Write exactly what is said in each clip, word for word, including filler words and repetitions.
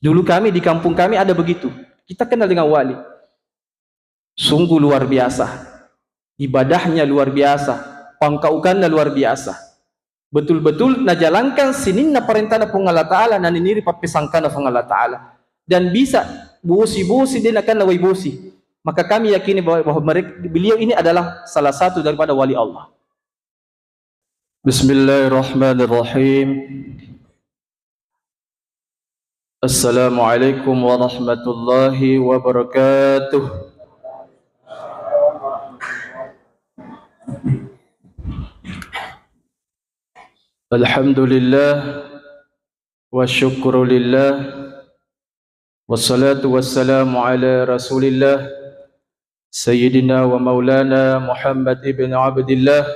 Dulu kami di kampung kami ada begitu. Kita kenal dengan wali. Sungguh luar biasa. Ibadahnya luar biasa. Pangkaukanna luar biasa. Betul-betul najalankan sininna parentana Puang Allah Ta'ala, naniniri pappesangkana Puang Allah Ta'ala. Dan bisa bosi-bosi, de nakanna wai bosi. Maka kami yakini bahwa, bahwa mereka, beliau ini adalah salah satu daripada wali Allah. Bismillahirrahmanirrahim. Assalamualaikum warahmatullahi wabarakatuh. Alhamdulillah, wa syukru lillah, wassalatu wassalamu ala Rasulillah, Sayyidina wa Maulana Muhammad ibn Abdillah,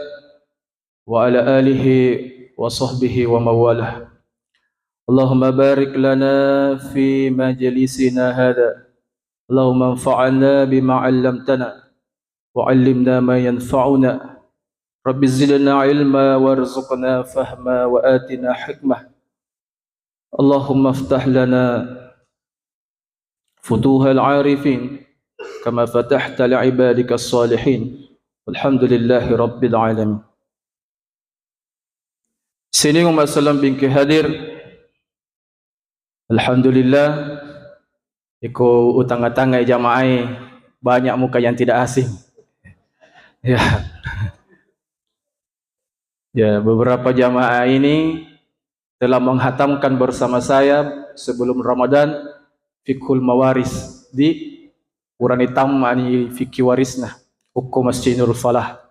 wa ala alihi wa sahbihi wa mawalah. Allahumma barik lana fi majlisina hadha. Allahumma anfa'na bima 'allamtana wa 'allimna ma yanfa'una. Rabbi zidna ilma warzuqna fahma wa atina hikmah. Allahumma aftah lana futuhal arifin kama fatahta li ibadika salihin. Walhamdulillahi rabbil alamin. Sining umma selleng bingke hadir. Alhamdulillah, iko utanga-tangai jamaah banyak muka yang tidak asing. Ya. Ya, beberapa jamaah ini telah menghatamkan bersama saya sebelum Ramadan Fiqhul Mawaris di urani tammani fikih warisna ukko Masjid Nurul Falah.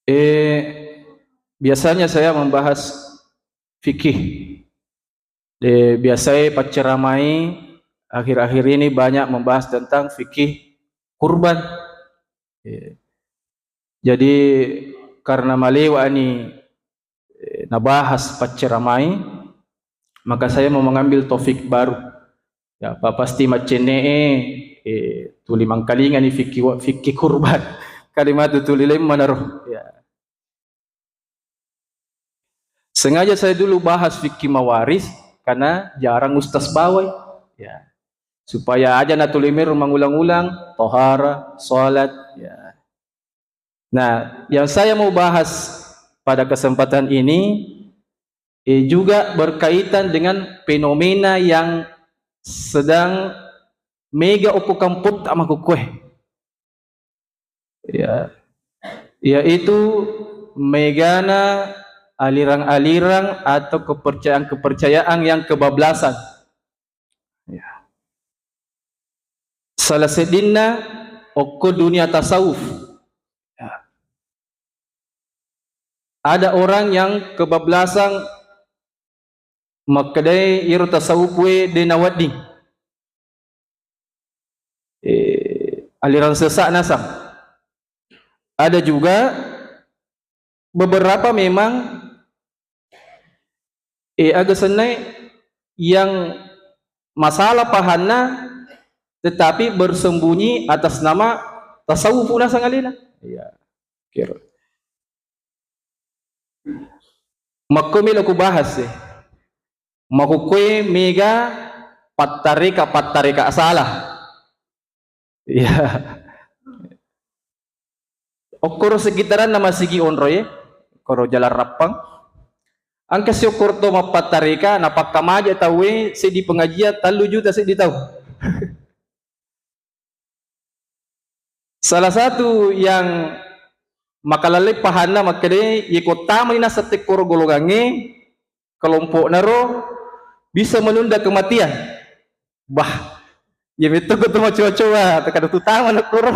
Eh, biasanya saya membahas fikih. De, biasai pacceramai akhir-akhir ini banyak membahas tentang fikih kurban. Eh, jadi karena malewa ni, eh, nabahas pacceramai, maka saya mau mengambil topik baru. Ya, apa pasti maccenne, eh, tuli mangkalinga ni fikih wa-, fikih kurban. Kalimat tuli lemma naro. Ya. Sengaja saya dulu bahas fikih mawaris karena jarang ustaz bawai. Ya. Supaya aja natuli meru mengulang-ulang, tohara, salat, ya. Nah, yang saya mau bahas pada kesempatan ini, eh, juga berkaitan dengan fenomena yang sedang mega okko kampotta makkukkoe. Ya. Yaitu megana aliran-aliran atau kepercayaan-kepercayaan yang kebablasan. Ya. Salah seddinna okko dunia tasawuf. Ya. Ada orang yang kebablasan makkedai iro tasawuf e de nawedding. Eh, aliran sesat nasang. Ada juga beberapa memang, eh, aga sennai yang masalah pahanna tetapi bersembunyi atas nama tasawuf nasang alena. Iya. Kira. Makko melo ku bahas e. Makkukkoe mega pattareka-pattareka salah. Iya. Okkoro sekitaranna masigi onroi, koro Jalan Rappang. Engka si okkoro to mappattareka, napakkamaja tauwe seddi pengajian, tellu juta seddi tau. Salah satu yang makalalle pahanna makkeda, yeko tamani naseng tekkoro golongangnge, kelompokna ro bisa menunda kematian. Bah, iya metto ko tu macoa-coa, tekkada tu tama nakkoro.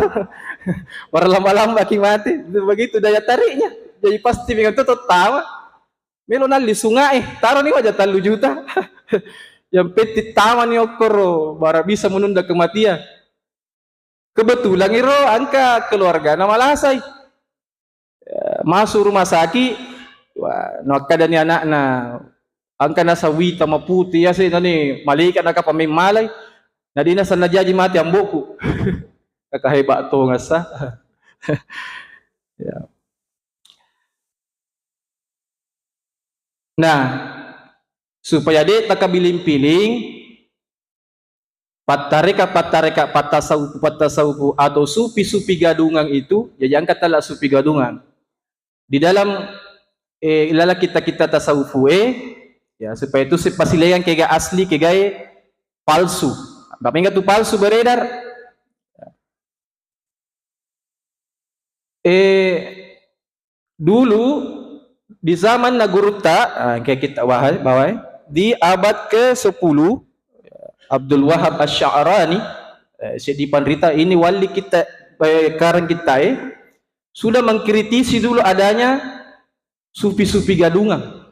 Marlamba-lamba ki mati. Begitu daya tariknya. Jadi pasti mega to tama. Melo nalli sungai, taroni waja tellu juta. Yang penting tamani okkoro, bara bisa menunda kematian. Kebetulan iro engka keluargana malasai. Eh, masuk rumah sakit, wah, nakkadani anakna, engka nasawita maputi, ya sih, nani malaikat naka pameng malai, nadina senna jaji mati amboku. Kaka hebat to ngasa. Ya. Nah, Supaya de' takabiling-piling pattareka-pattareka, pattasawufu-pattasawufu atau sufi-sufi gadungan itu, jadi angka tala sufi gadungan. Di dalam, eh, ilala kitta-kitta tasawufu e, ya, supaya itu sipasileang kega asli, kegae palsu. Apa mega tu palsu beredar? Eh, dulu di zaman na gurutta, ah, kayak kita wahai, bawai, di abad ke sepuluh, Abdul Wahab Asy-Sya'rani, eh, seddi panrita ini wali kita, eh, karang kita, eh, sudah mengkritisi dulu adanya sufi-sufi gadungan.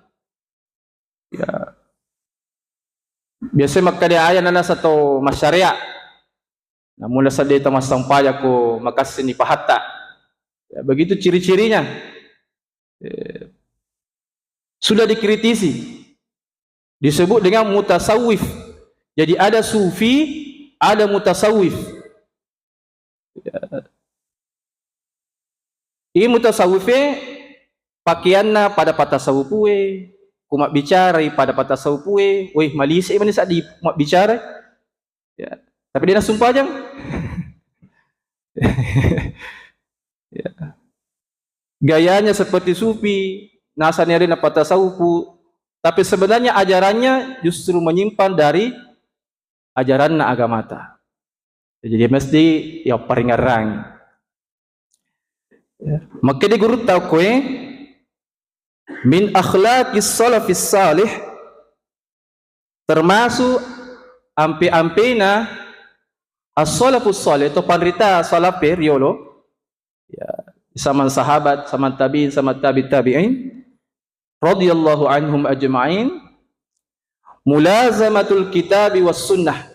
Ya. Biasa makkeda ayah nana sato masyariat. Namun sadde tamassang pajak ko makassin ni pahatta. Ya, begitu ciri-cirinya. Eh, sudah dikritisi. Disebut dengan mutasawif. Jadi ada sufi, ada mutasawif. Ya. Iye mutasawuf e, pakeanna pada patasawufu e, ku mabbicarai pada patasawufu e, woi, malise mani saddi mabbicara. Ya. Tapi de' nasumpajang. Ya. Gayanya seperti sufi, nasani arena patasawufu, tapi sebenarnya ajarannya justru menyimpang dari ajaranna agamata. Jadi mesti ya paringerang. Ya. Makkeda gurutta okkoe, min akhlaqis salafis salih, termasuk ampe-ampena as-salafus salih atau panrita salaf e riolo, ya, zaman sahabat, zaman tabi'in, zaman tabi' tabi'in, radhiyallahu anhum ajma'in, mulazamatul kitabi was sunnah.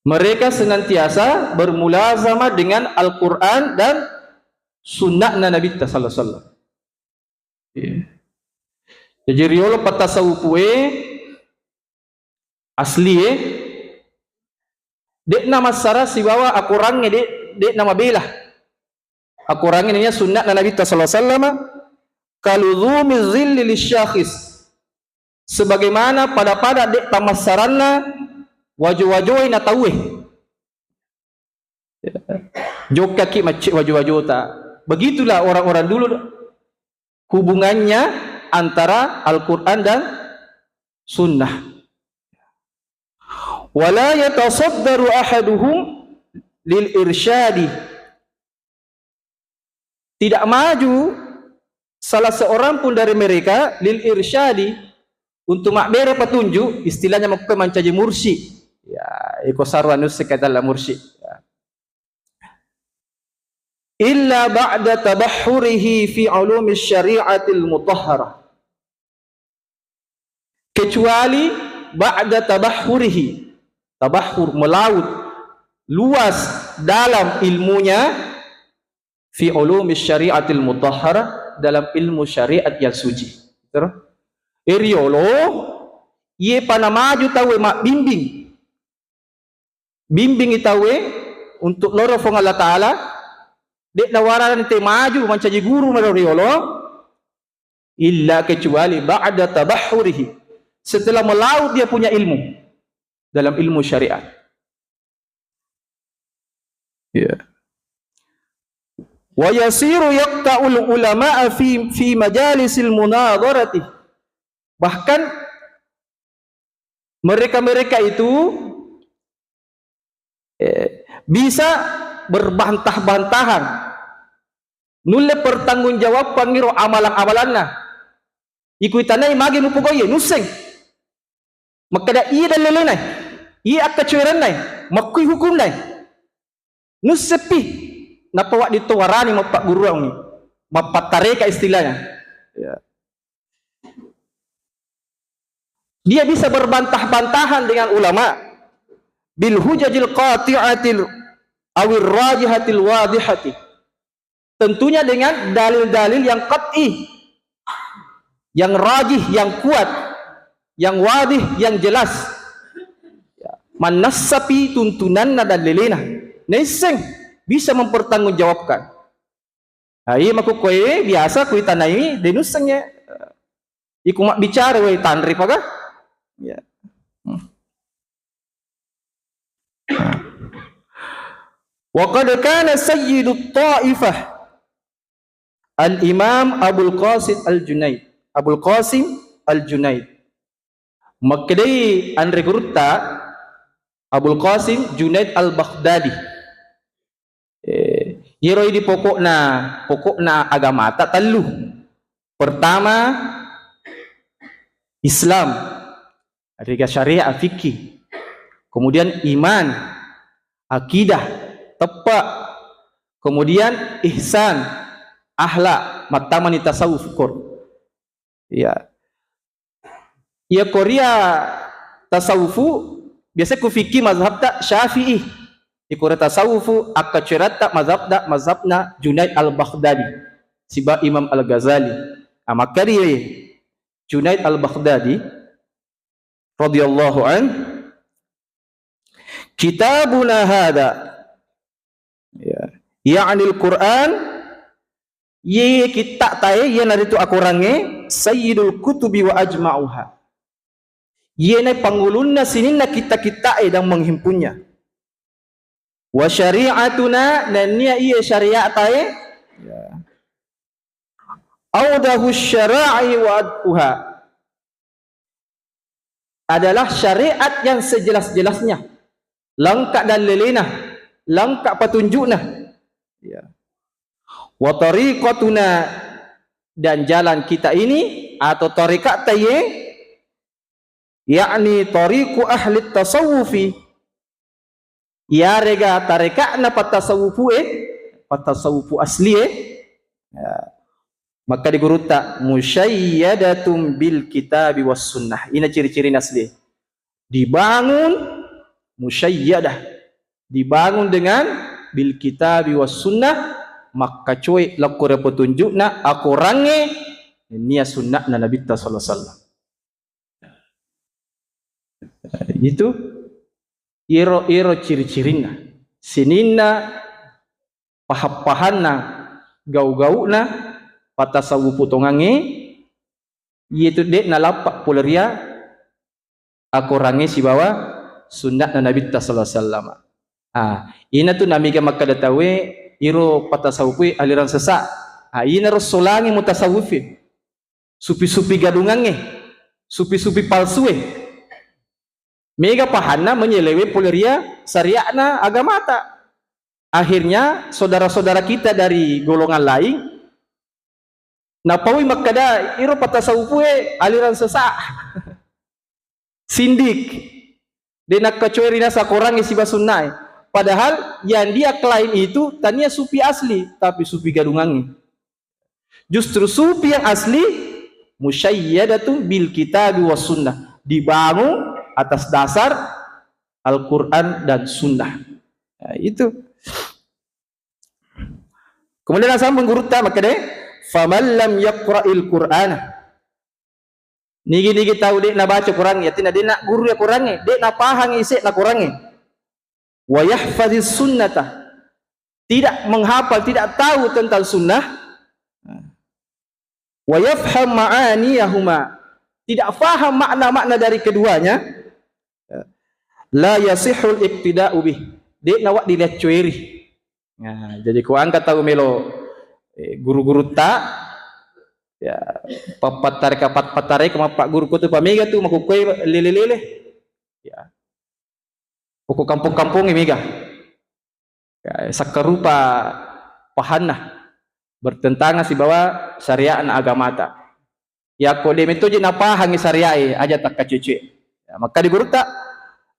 Mereka senantiasa bermulazamah dengan Al-Quran dan sunnahna Nabitta sallallahu alaihi wasallam. Iya. Jadi riolo patasawufu e asli e, de'na massara sibawa akorangnge de-, de'na mabela. Akorangnge nennia sunnahna Nabitta sallallahu alaihi wasallam, kaluzumi zilli lisyakhis. Sebagaimana pada-pada de' tamassaranna wajo-wajoi na tauwe. Jokkaki macce wajo-wajota. Begitulah orang-orang dulu hubungannya antara Al-Quran dan Sunnah. Wala yatasaddaru ahaduhum lil irsyadi. Tidak maju salah seorang pun dari mereka lil irsyadi, untuk mabbere petunjuk, istilahnya makkukkue mancaji mursyid. Ya, iko sarwa nusse kata la mursyid. Ya. Illa ba'da tabahhurihi fi ulumi syari'atil mutahharah. Kecuali ba'da tabahhurihi. Tabahhur, melaut, luas dalam ilmunya, fi ulumi syari'atil mutahharah, dalam ilmu syariat yang suci. Terus? Eriolo, iye pa namaju tauwe mabbimbing. Bimbingi tauwe untuk loro Fuang Allah Ta'ala, de' nawarani te maju mancaji guru mero riolo, illa kecuali ba'da tabahhurihi, setelah melaut dia punya ilmu dalam ilmu syariat. Ya. Wa yasiru yaqta'ul ulama'a fi, fi majalisil munadharati. Bahkan mereka-mereka itu, eh, bisa berbantah-bantahan. Nulle pertanggungjawabbangngi ro amalang-amalanna. Iko itanai magi mupogoiye, nusseng. Makkeda iya dallelenai, iya akkacuerenai, makkui hukumnai. Nusseppi. Nappa wedding to warani mappagguruangngi, mappattareka istilahnya. Ya. Dia bisa berbantah-bantahan dengan ulama bil hujajil qati'atil awir rajihatil wadihati. Tentunya dengan dalil-dalil yang qat'i, yang rajih, yang kuat, yang wadih, yang jelas. Ya, mannassapi tuntunanna dallelena. Naisseng bisa mempertanggungjawabkan. Nah, iya makkukkoe biasa kuitanai de nusseng ya. Iko mabbicara wae tanre paga. Ya. Hmm. Wa qad kana sayyidut ta'ifah Al-Imam Abul Qasim Al-Junaid. Abul Qasim Al-Junaid. Makkedai anre gurutta Abul Qasim Junaid Al-Baghdadi. Eh, iyaro idi pokokna, pokokna agamata tellu. Pertama, Islam, riga syariat, fikih. Kemudian iman, akidah, tepa. Kemudian ihsan, akhlak, mattamani tasawuf kor. Iya. Iya koria tasawufu, biasa ku fikih mazhabta Syafi'i. Iya koria tasawufu, akkacueratta mazhabda, mazhabna Junaid Al-Baghdadi. Siba Imam Al-Ghazali. Ah, makkadi Junaid Al-Baghdadi radhiyallahu an, "Kitabuna hadha," ya, ya'nil Qur'an, iye kitta'tae, iyanaritu akorangnge, sayyidul kutubi wa ajma'uha. Iyena pangulunna sininna kitta-kitta'e dan menghimpunnya. Wa syari'atuna, nennia iye syaria'tae, ya, audahu syara'i wa adkuha, adalah syariat yang sejelas-jelasnya, lengkap dalilena, lengkap petunjukna. Ya. Wa tariqatuna, dan jalan kita ini atau tariqat taye, yakni tariqu ahli tasawufi, iyarega tareka'na patasawufu e, patasawufu asli e. Ya. Makkadi gurutta, "Musyayyadatun bil kitabi was sunnah." Ina ciri-ciri asli e. Dibangun musyayyadah. Dibangun dengan bil kitabi was sunnah, makkacoe lakko ri petunjukna akorangnge nennia sunnahna Nabitta sallallahu alaihi wasallam. Itu iro, iro ciri-cirinna. Sininna paham-pahanna, gau-gauna, patasawufu tongangnge, iyetu de' nalappa pole ria akorangnge sibawa sunnahna Nabitta sallallahu alaihi wasallam. Ah, inatu namiga makkeda tauwe iro patasawufu e aliran sesa. Ah, inaro solangi mutasawufi. Supi-supi gadungangnge, supi-supi palsue. Mega pahanna menyelewe pole ria syariatna agamata. Akhirnya saudara-saudara kita dari golongan lain napaui makkeda iro patasawufu e aliran sesa. Sindik. De' nakkacoeri nasa korangnge siba sunnae. Padahal yang dia klaim itu tania sufi asli, tapi sufi gadungangnge. Justru sufi yang asli, musyayyadatun bil kitabi was sunnah. Dibangun atas dasar Al-Quran dan Sunnah. Nah, itu. Kemudian nasambung gurutta makkeda, "Faman lam yaqra'il Qur'ana." Nigi-nigi tau de' nabaca Qurangnge, artinya de' nagguru ya Qurangnge, de' napahangi ise'na Qurangnge. Wa yahfaziz sunnata, tidak menghafal, tidak tahu tentang sunnah. Wa yafham ma'aniyahuma, tidak faham makna-makna dari keduanya. La yasihul iqtida'u bih, de' nawedding riaccoeri. Nah, jadi ko engka tau melo, eh, guru-gurutta, ya, pappattare-, pappattare ko mappagguru ko tu pamega tu makkukkoe lele-lele. Ya. Poko kampong-kampongnge mega. Ya, sakkarupa pahanna bertentangan sibawa syariatna agamata. Yakko de' mettoji napahangi syariae, aja takkacece. Ya, makkadi gurutta,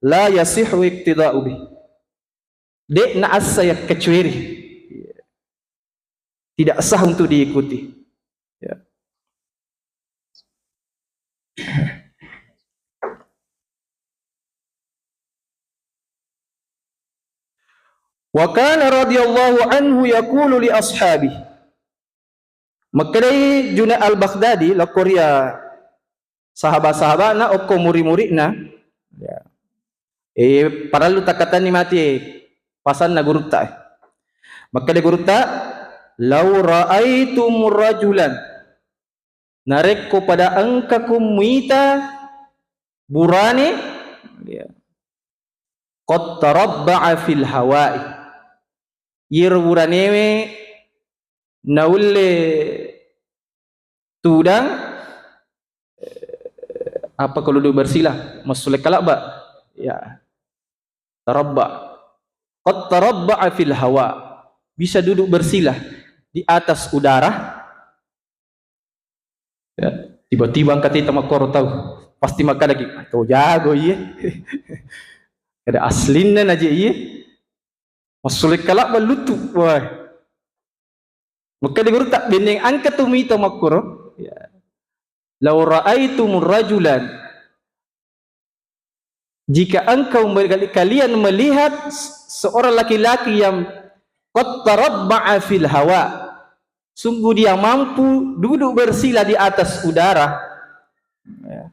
la yasihu iqtida'u bih. De' naassa yakkacueri. Tidak sah untuk diikuti. Ya. Wa kana radhiyallahu anhu yaqulu li ashabi. Makkedai Junaid Al-Baghdadi, lokko ria sahaba-sahabana, okko muri-murina. Ya. Eh, parellu takkatenni mati pasanna gurutta. Makkeda gurutta, "Lau ra'aitum rajulan Narekko pada engkaku muita burane, ya, qad tarabba'a fil hawa'i, iyaro buranewe naulle tudang, eh, apa kalau duduk bersilah, massulle kalabba. Ya. Tarabba. Qad tarabba'a fil hawa. Bisa duduk bersilah di atas udara. Ya, tiba-tiba engka teta makkoro tau. Pasti makkadaki, "To jago iye." Kada aslinna naje iye. Massulle kalabba luttu. Wah. Makkeda gurutta, benneng engka tu mita makkoro. Ya. "Lau ra'aitumur rajulan," jika engkau mel-, kalian melihat seorang laki-laki yang qad tarabba'a fil hawa, sungguh dia mampu duduk bersila di atas udara. Ya.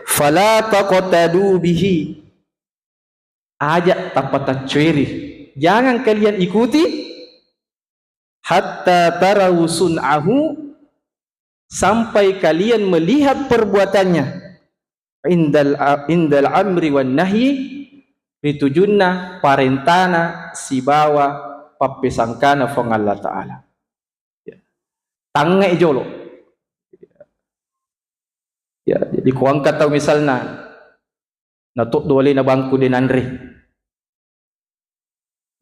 "Fala taqtadu bihi," aja tapataccueri. Jangan kalian ikuti, "hatta tarau sun'ahu," sampai kalian melihat perbuatannya, "indal, indal amri wan nahyi," ritujunna parentana sibawa pappesangkana Fuang Allah Ta'ala. Ya. Tangngai jolo. Ya, jadi kuangka tau misalna, natoddo alena bangku de nanre.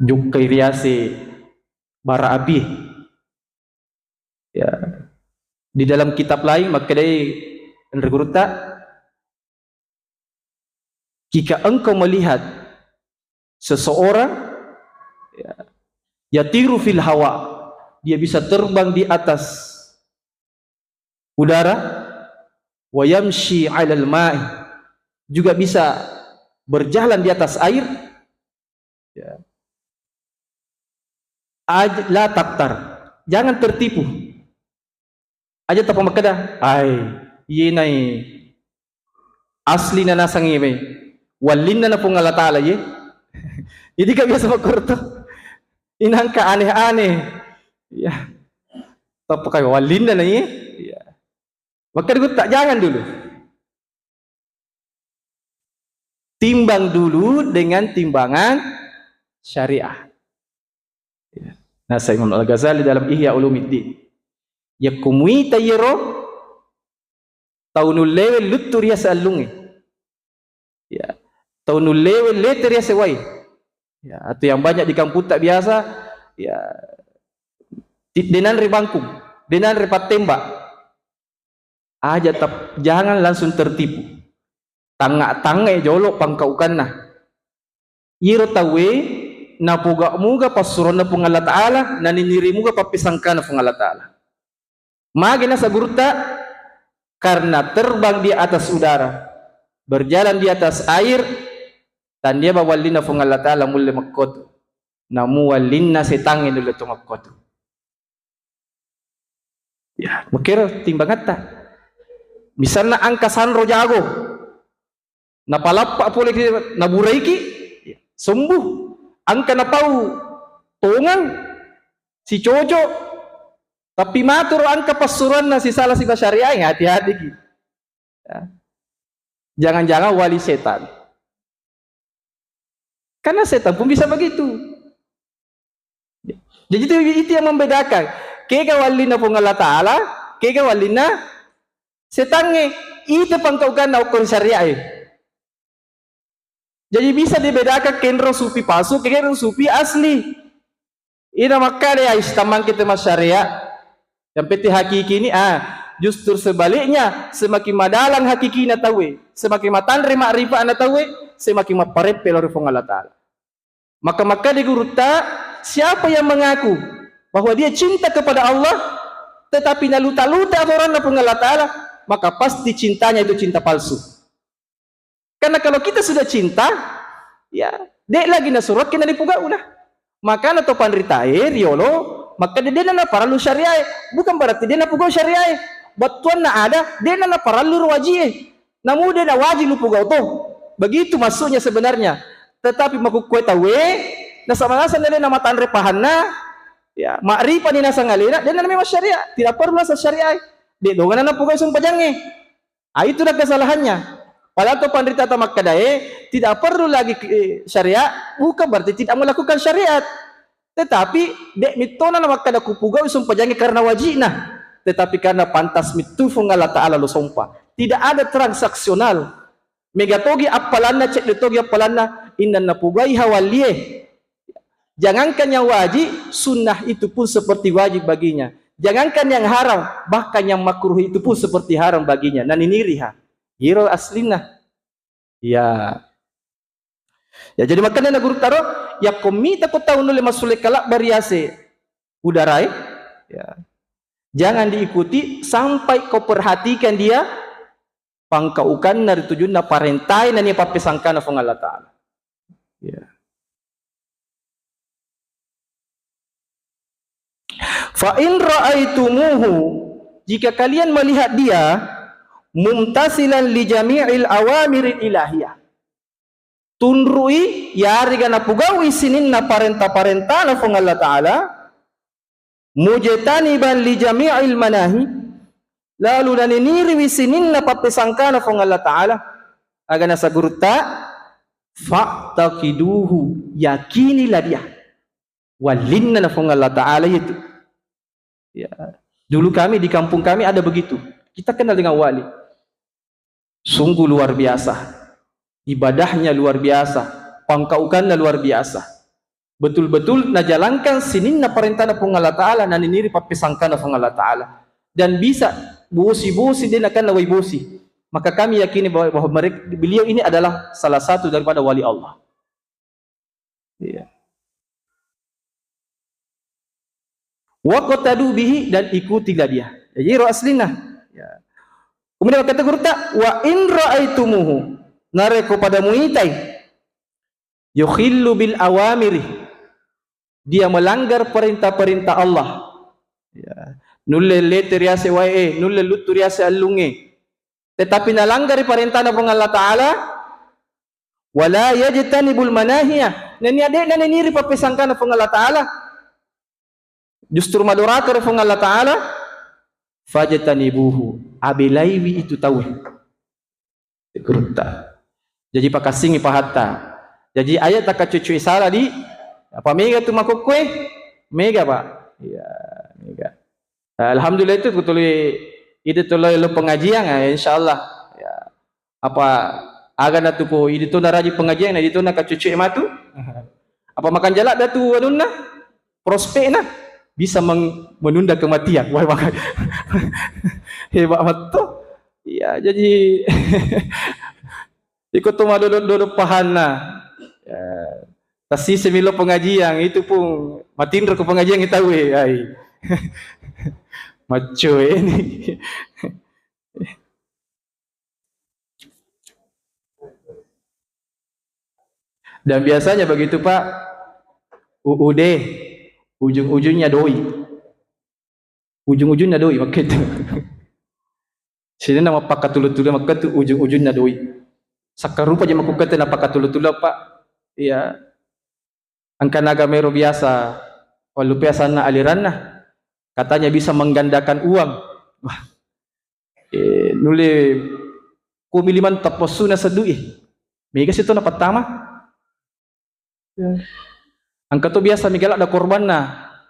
Jokkai riase bara api. Ya. Di dalam kitab lain makkedai anre gurutta, jika engkau melihat seseorang, ya, yatiru fil hawa, dia bisa terbang di atas udara, wa yamshi 'alal ma'i, juga bisa berjalan di atas air. Ya. Aj-, la taktar, jangan tertipu. Aja tapamakkeda, "Ai, iye nai asli na nasang iye mai. Wallinna na Puang Allah Ta'ala iye." Jadi gak biasa makkoro to. Inangka aneh-aneh. Ya. Tappa kai wallinna na iye. Ya. Maka digutta, jangan dulu. Timbang dulu dengan timbangan syariah. Ya. Nasa Imam Al-Ghazali dalam Ihya Ulumuddin. Yakko muita yero tau nullewe luttu riase allungnge. Ya. Tau nullewe lete riase wai. Ya, atau yang banyak di kamputta biasa, ya, ti-, denanre bangkung, denanre pattembak. Aja tap-, jangan langsung tertipu. Tangnga-tangngai jolo pangkaukanna. Iyaro tauwe napoga muga passuroanna Puang Allah Ta'ala, naniniri muga pappisangkana Puang Allah Ta'ala. Magi nasa gurutta? Karena terbang di atas udara, berjalan di atas air, tandia ba wallinna Puang Allah Ta'ala mulle makkotu. Namu wallinna setangnge nulle to makkotu. Ya, makkero timbangatta. Misalna engka sanro jago, napalappa pole ki, naburaiki, sembuh. Engka napau tongang, sicoco, tapi maturo engka passuroanna sisala siba syariah, hati-hati ki. Ya. Jangan-jangan wali setan. Karena setan pun bisa begitu. Jadi itu, itu yang membedakan. Kega wallinna Puang Allah Ta'ala, kega wallinna setangnge. Itu pangkaukanna okko syariah e. Jadi bisa dibedakan kenro sufi palsu, kenro sufi asli. Ina makkada ya istamang kita mas syariah. Yang penting hakiki ini, ah, justru sebaliknya, semakin madalang hakikina tauwe, semakin matanre ma'rifa'na tauwe, semakin mappareppe lao ri Puang Allah Ta'ala. Maka makkada gurutta, siapa yang mengaku bahwa dia cinta kepada Allah, tetapi naluta-luta aturanna Puang Allah Ta'ala, maka pasti cintanya itu cinta palsu. Karena kalau kita sudah cinta, ya, de' lagi nasurokke naripugauna. Makana to panritae riolo, makkeda de'na naparallu syariae. Bukan berarti de' napugau syariae. Battuanna ada, de'na naparallu ro wajie. Namu de'na wajib lupugau to. Begitu maksudnya sebenarnya. Tetapi makukkue tauwe, nasaba naseng de'na matanre pahanna, Ya, ma'rifani naseng alena, de' namemang syariat. Tidak perlu naseng syariat. De' dongana napugai sumpajangnge. Ah, itulah kesalahannya. Padahal to panrita ta makkedae, tidak perlu lagi, eh, syariat, bukan berarti tidak melakukan syariat. Tetapi, de' mittona na makkeda kupugai sumpajangnge karena wajibna. Tetapi karena pantas mittu Fuang Allah Ta'ala lo sompa. Tidak ada transaksional. Mega togi appalanna, cedde togi appalanna, inna napugai hawallie. Jangankan yang wajib, sunnah itu pun seperti wajib baginya. Jangankan yang haram, bahkan yang makruh itu pun seperti haram baginya. Naniniriha. Iro aslinna. Ya. Ya, jadi makanya na guru taro, ya komita ko tau nulle masule kalak bariase udarae. Ya. Jangan diikuti sampai kau perhatikan dia pangkaukanna ri tujunna parentae nania pappesangkana Fuang Allah Ta'ala. Ya. Fa in ra'aitumuhu, jika kalian melihat dia mumtasilan li jami'il awamiril ilahiyah, tunrui yarega napugaui sininna parenta-parentana Fuang Allah Ta'ala, mujtaniban li jami'il manahi, lalu naniniriwi sininna pappesangkana Fuang Allah Ta'ala, aga nasa gurutta, fa'taqiduhu, yakinilah dia. Wallinna na Fuang Allah Ta'ala itu. Ya. Dulu kami di kampung kami ada begitu. Kita kenal dengan wali. Sungguh luar biasa. Ibadahnya luar biasa. Pangkaukanna luar biasa. Betul-betul najalankan sininna parentana Fuang Allah Ta'ala, naniniri pappesangkana Fuang Allah Ta'ala. Dan bisa bosi-bosi de' nakenna wai bosi. Maka kami yakini bahwa, bahwa mereka, beliau ini adalah salah satu daripada wali Allah. Iya. Waqtadu bihi, dan ikutilah dia. Jadi ro aslinna. Ya. Kemudian kata gurutta, wa in ra'aitumuhu, narekko pada muitai, yukhillu bil awamiri, dia melanggar perintah-perintah Allah. Ya. Nulle lete riase wae, nulle luttu riase allungnge. Tetapi nalanggari parentana Fuang Allah Ta'ala, wala yajtanibul manahiyah. Nennia de'na neniri pappesangkana Fuang Allah Ta'ala. Justru madoraka ri Fuang Allah Ta'ala. Fajtanibuhu. Abelaiwi itu tauwe. Gurutta. Jadi pakassingi pahatta. Jadi ayat takkacucui sala di apa mega tu makkukue? Mega, Pak. Iya, mega. Alhamdulillah itu betul ide tolo lo pengajian, ya, insyaallah. Ya. Apa aga natu ko idi to naraji pengajian, na idi to nakacucui matu? Apa makan jalak datu anunna? Prospekna bisa meng-, menunda kematian. Wah, maka hebat betul. Iya, jadi iko to madodo-dodo pahanna. Ya, tasise milo pengajian itu pun matinro ke pengajian kita we, ai. Maco ini. Dan biasanya begitu, Pak. U U D, ujung-ujungnya doi. Ujung-ujungnya doi, makketu. Sininna mappakatulu-tulu makketu, ujung-ujungnya doi. Sakkarupa je makkukete nappakatulu-tulu, Pak. Iya. Engka naga mero biasa, wallupea sanna aliranna. Katanya bisa menggandakan uang. Wah. Eh, nulle ko milimang tappassuna seddui. Mega situ na pertama. Ya. Engka to biasa mega ladda korbanna,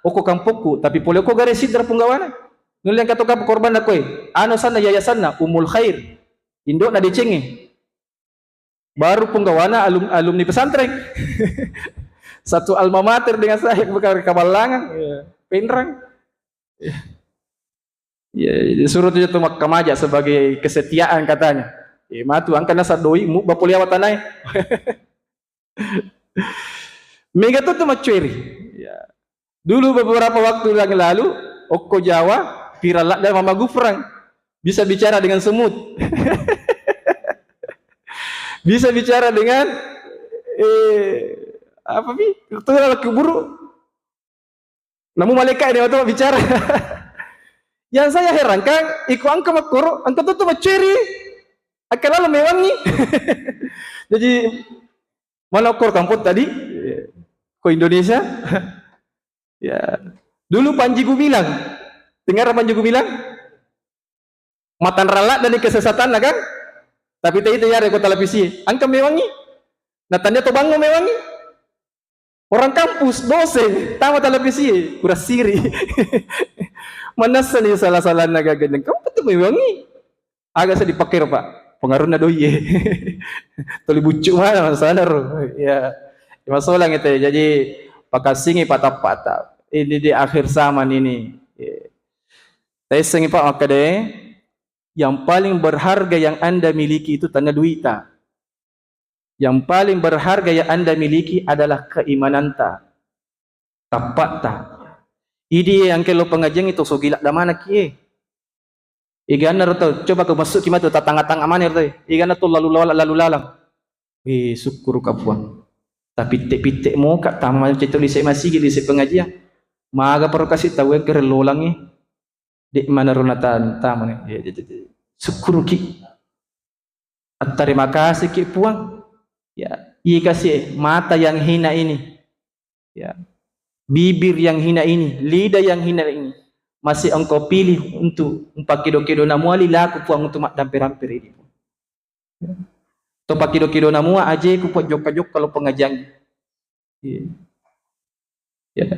okko kampokku, tapi pole okko gare sidra punggawana. Nulle engka to kapang korbanna koe. Anu sanna yayasanna, Ummul Khair. Indo'na decengnge. Baru punggawana alum-, alumni pesantren. Satu alma mater dengan saya, bukan Kaballangan, ya, Pinrang. Ya, disuruh tuh jatuh makkamaja sebagai kesetiaan katanya. Eh, matu angka nasa doi mu bapuliawa tanai. Mega tu tu maccueri. Ya. Dulu beberapa waktu yang lalu, okko Jawa, viral ladda Mama Gufrang. Bisa bicara dengan semut. Bisa bicara dengan, eh, apa pi? Itu lagi buru. Namu malaikat ini waktu bicara. Yang saya herankan, iko angka makkoro, angka tu tu maccueri. Angka lalu mewangi. Jadi, mana okko kampung tadi? Ko Indonesia? Ya. Dulu Panji Gumilang. Dengar Panji Gumilang? Matanrang ladde' ni kesesatanna, kan? Tapi te itu ya, ko televisi. Engka mewangi. Nah, tania to bango mewangi. Orang kampus, dosen, tama televisi, kurang siri. Manessa ni salah-salah naga gendeng. Kamu betul mewangi. Aga sa dipakai, Pak. Pengaruhna doi. Tuli buccu mana masalah ro. Ya. Masolang itu. Jadi, pakassingi patap-patap. Ini di akhir zaman ini. Ya. Taissengi, Pak, makkeda, yang paling berharga yang Anda miliki itu tania duita. Yang paling berharga yang Anda miliki adalah keimananta, tappa'ta. Idi engka lo pengajian itu sogila damana kie. Igana ro tau, coba ko masuk ki matu tatanga-tanga mane ro tau. Igana to lalu lalang, lalu lalang. Eh, syukur ka Puang. Tapi pitte-pitte moka tama ceto lise masigi, lise pengajian. Maga paro kasi tau engka ro lolangi. Dek mana ro natan tamane. Ya, ya, ya, ya. Syukur ki. Terima kasih ki Puang. Ya, iya kasih mata yang hina ini. Ya. Bibir yang hina ini, lidah yang hina ini. Masih engkau pilih untuk mpakedo-kedo namua lilaku Puang untuk maddampe-rampe ri idi. Ya. To pakedo-kedo namua ajeku Puang jokka-jokka lo pengajian. Iya. Ya.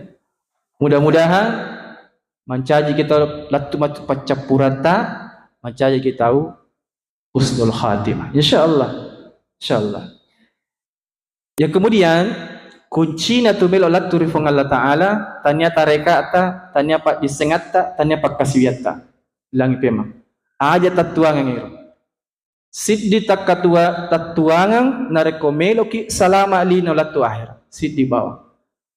Mudah-mudahan mancaji kita lattu matu paccappurata, mancaji kita tau husnul khatimah. Insyaallah. Insyaallah. Ya, kemudian kuncina tu melo lattu ri Puang Allah Ta'ala, tania tarekata, tania paddissengatta, tania pakkasiwiatta. Langi pemang. Aja tattuangang ero. Siddi takkatua-, tattuangang narekko meloki salama lino lattu akhirat. Siddi bawang.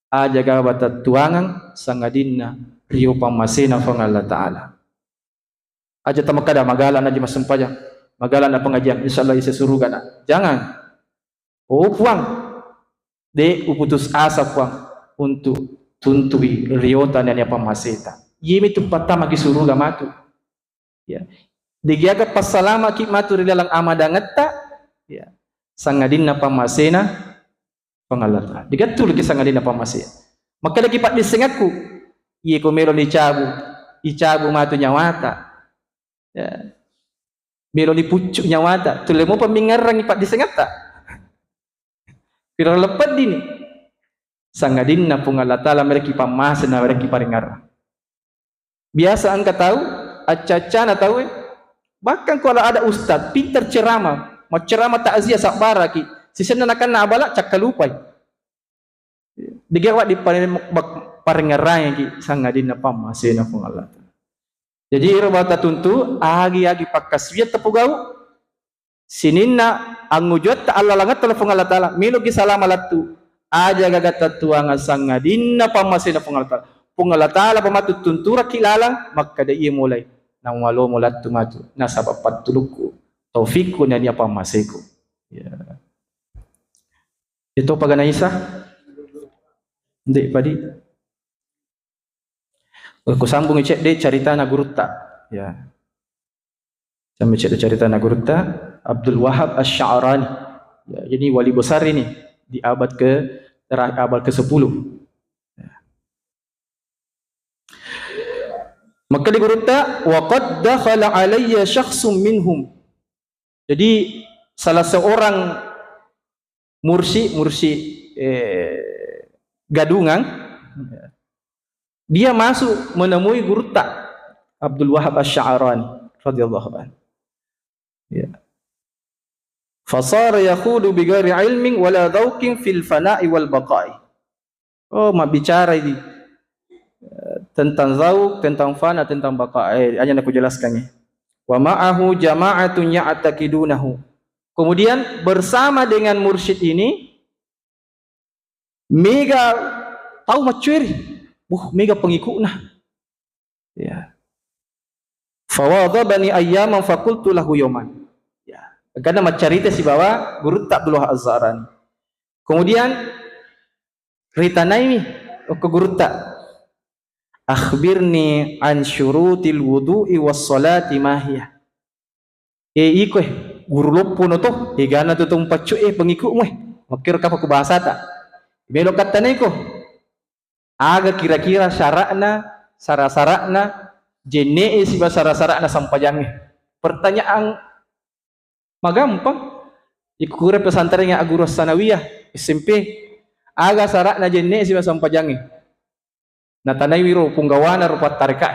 Aja gaba tattuangang sangadinna rio pammasena Puang Allah Ta'ala. Aja tamakkada, "Magala naji massempajang, magala na pengajian, insya Allah ise suruga na." Jangan. Oh Puang, de uputus asa Puang untuk tuntui riota nania pammaseta. Yemi tu pattama ki suruga matu. Ya. Degiaga passalamaki matu ri laleng amadangetta, ya. Sangadinna pammasena Puang Allah Ta'ala. Digattuluki sangadinna pammase. Makkedaki paddissengakku, iye ko melo ni cabu, icabu matu nyawata. Ya. Melo ni puccu nyawata, tulle mopa mingngerrangi paddissengatta. Piro leppeddini. Sangadinna Puang Allah Ta'ala mereki pammase na mereki paringerrang. Biasa engka tau, acca-accana tau, eh, bahkan kalau ada ustaz, pintar ceramah, macceramah takziah sabbaraki, sisenna nakanna abala, cakkalupai. Degaga wedding pare-, bak-, parengngerangengki sangadinna pammasena Puang Allah Ta'ala. Jadi, ero bawang tatuntu, agi-agi pakkasiwiang tapogau, sininna angujuatta allalangetta lao Puang Allah Ta'ala, meloki salama lattu, aja gaga tattuangang sangadinna pammasena Puang Allah Ta'ala. Puang Allah Ta'ala pa matu tunturakki lalang, makkeda iya mulai, nawalomo lattu matu, nasaba pattulukku, taufikku nania pammaseku. Ya. Itu pagana Isa? Ndeq padi. Ku sambung cedde caritana gurutta. Ya. Sampai cedde caritana gurutta Abdul Wahab Asy-Sya'rani. Ya, ini wali besar ini di abad ke terakhir, abad ke sepuluh. Ya. Makkeda gurutta, "Wa qad dakhala alayya syakhsun minhum." Jadi, salah seorang mursi, mursi, eh, gadungan, dia masuk menemui gurutta Abdul Wahab Asy-Sya'rani radhiyallahu anhu. Ya. Fasara yakhudu bighairi ilmin wala dzauqin fil fana'i wal baqa'i. Oh, mabbicara ini, eh, tentang zauk, tentang fana, tentang baqa. Eh, hanya aku jelaskan ya. Wa ma'ahu jama'atun ya'taqidunahu. Kemudian bersama dengan mursyid ini, mega tau maccueri. Wah, mega pengikutna. Ya. Fawadhabani ayyaman faqultu lahu yauman. Ya. Karena maccarita sibawa gurutta Abdullah Az-Zahrani. Kemudian ritanaimi okko gurutta, "Akhbirni an syurutil wudu'i was salati mahiyah?" Eh, iko, eh, guru loppono to, egana to to mpaccu, eh, pengikutmu, eh. Makkero kapang ku bahasata. Melo kattanaiko. Aga kira-kira syara'na, sara-sara'na jenne'e siba sara-sara'na sampajangnge? Pertanyaan magampang. Ikkure pesantren yang aguru sanawiyah, S M P, aga sara'na jenne'e siba sampajangnge? Natanaiwi ro punggawana ro pattareka.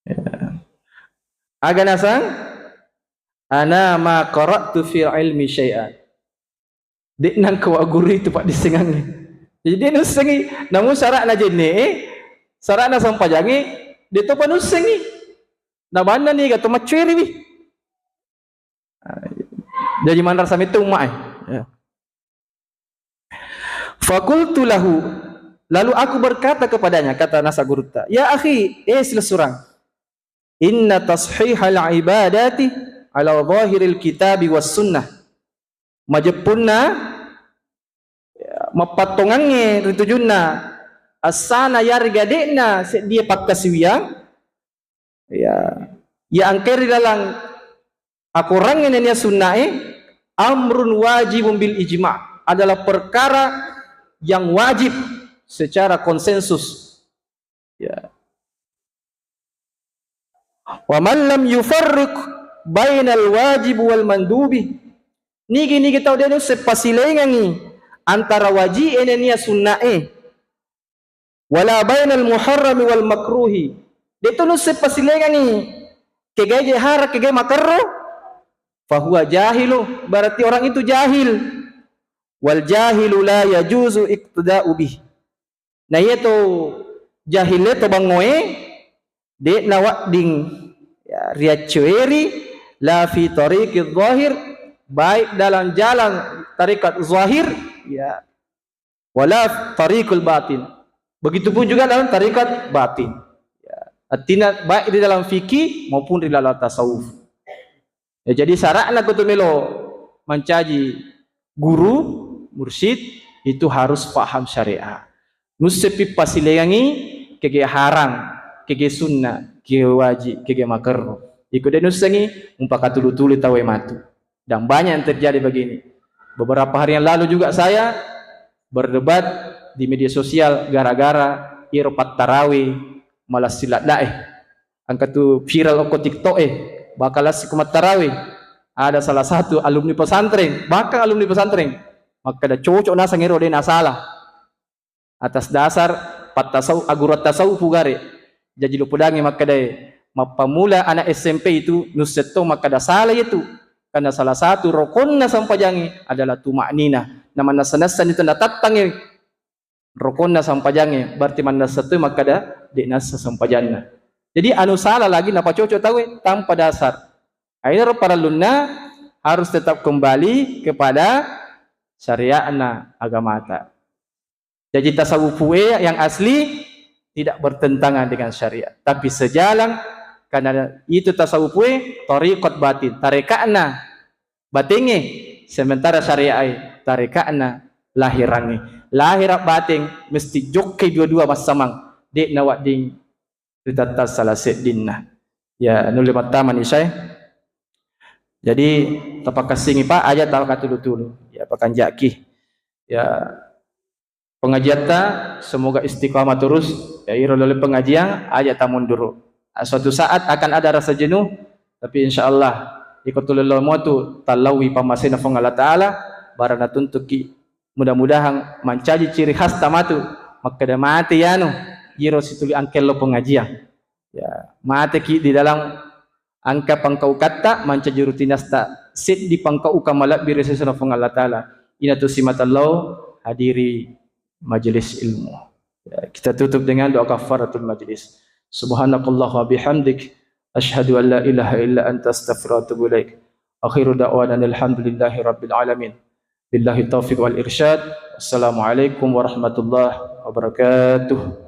Ya. Aga nasang? Ana ma qara'tu fil ilmi syai'an. De' nangka wa guru itu paddissengangnge. Jadi de' nussengi, namun sara'na jenne'e, sara'na sampajangnge, de' to panussengi. Nabanna niga to maccueriwi. Jadi manrasa metto umma'e. Ya. Fakultu lahu, lalu aku berkata kepadanya, kata nasa gurutta, "Ya akhi, eh silessurang, inna tashihal ibadati ala zahiril kitabi was sunnah." Majeppunna, ya, mappattongangnge ritujunna assana yarega de'na seddie pakkasiwiang, ya, ya angkeri lalang akorangnge nennia sunna'e, amrun wajibun bil ijma', adalah perkara yang wajib secara konsensus. Ya. Wa man lam yufarriq bainal wajib wal mandubi. Nigi-nigi tau de' nusse pasilengangi antara waji'e nennia sunna'e. Wala bainal muharrami wal makruhi. De' to nusse pasilengangi kegai je haram, kegai makerro. Fahuwa jahilu, berarti orang itu jahil. Wal jahilu la yajuzu iqtida'u bih. Na iya to jahil e to bangngoe, de' nawedding, ya, riaccueri, la fi tariqi zahir, baik dalam jalan tarekat zahir, ya, wala tariqul batin. Begitupun juga dalam tarekat batin. Ya, artinya baik di dalam fikih maupun di dalam tasawuf. Ya, jadi sara'na ko tu melo mancaji guru, mursyid, itu harus paham syariat. Nussepi pasilengangi kege haram, kege sunnah, kege wajib, kege makerro. Iko de' nussengi, mumpakatulu-tulu tauwe matu. Dan banyak yang terjadi begini. Beberapa hari yang lalu juga saya berdebat di media sosial gara-gara iro pattarawe malassi laddae. Engka tu viral okko TikTok e, bakal assi ko mattarawe. Ada salah satu alumni pesantren, bahkan alumni pesantren, makkeda cocok naseng ero de' nasalah. Atas dasar pattasau-, aguruan tasawuf pugare. Jaji lo podangngi makkedae, mappamula anak S M P itu nussetto makkeda salah itu. Karena salah satu rokonna sampajangnge adalah tuma'ninah. Na mannessa-nessa itu natattangngi rokonna sampajangnge, berarti mannessa tu makkeda de' nassa sampajanna. Jadi anu salah lagi napacocok tauwe tanpa dasar. Akhirnya parellunna harus tetap kembali kepada syariatna agamata. Jadi tasawufu e yang asli tidak bertentangan dengan syariat, tapi sejalan, karena itu tasawufu e tariqat batin, tareka'na batengnge, sementara syariat e tareka'na lahirangnge. Lahira bateng mesti jokkai dua-dua massamang, de' nawedding ritattang salah seddinna. Ya, nulle mattamani isyae. Jadi tapakassingi, Pak, aja tawakatulu-tulu. Ya, pakanjaki. Ya, pengajiatta semoga istiqamah terus. Ya, iro lole pengajian aja tamunduru. Suatu saat akan ada rasa jenuh, tapi insya Allah iko tulello motu tallaui pammasena Puang Allah Ta'ala, barana tuntuki. Mudah-mudahan mancaji ciri khas tamatu, makkeda mate yanu, iro situli angkello pengajian. Ya, mateki di dalam angka pangkaukatta, mancaji rutinasta, seddi pangkaukang malebbi ri sesena Puang Allah Ta'ala. Inatu simata lao hadiri majelis ilmu. Ya, kita tutup dengan doa kafaratul majlis. Subhanakallahumma bihamdik, asyhadu an la ilaha illa anta astaghfiruka wa atubu ilaik. Akhiru da'wana alhamdulillahi rabbil alamin. Billahi taufiq wal irsyad. Assalamualaikum warahmatullahi wabarakatuh.